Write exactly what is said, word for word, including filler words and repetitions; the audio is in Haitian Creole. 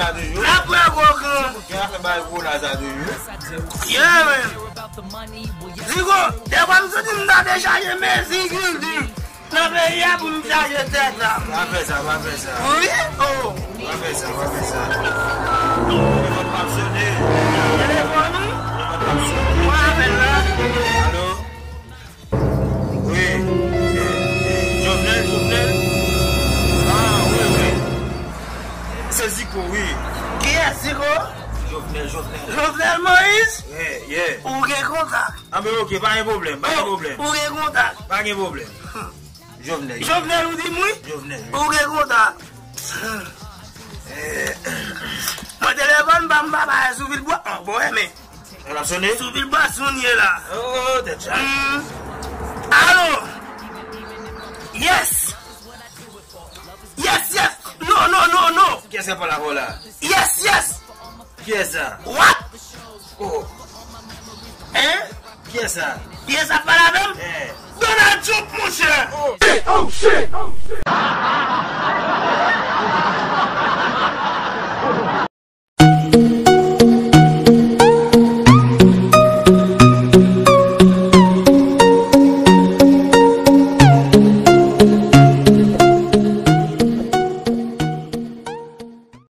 Apre gwo gran. Gen afè bay gwo la sa toujou. Yeah, man. Zigo, dèfwa m santi m ta dechaje mezi gildi nan peyi a pou m chaje tèt la. Pa fè sa, pa fè sa. Wi, oh. Pa fè sa, pa fè sa. Telefòn pa ap sone. Telefòn ou? Telefòn pa ap sone. Mwen apèl la. Alo? Wi. Eh, eh, Jovenel, Jovenel? Ah, wi, wi. Se Zico, wi. Kiyès, Zico? Jovenel, Jovenel. Jovenel Moïse? Yeah, yeah. Ou gen kontak? Ah, ben, ok, pa gen pwoblèm, pa gen pwoblèm. Ou gen kontak? Pa gen pwoblèm. Jovenel. Jovenel, ou di m wi? Jovenel, wi. Ou gen kontak? Eh. Mwen telefòn pa m papa sou Vilbwa. Ah, bon, eh, men. L ap sone? Sou Vilbwa, sou n ye la. Oh, tèt chaje. Hmm. Alo? Yes. Yes, yes. No, no, no, no. Kiyès k ap pale avè w la? Yes, yes. Kiyès sa? What? Oh. Hein? Kiyès sa? Kiyès ap pale avè m? Eh. Donald Trump, monchè. Oh. Oh, shit. Oh, shit.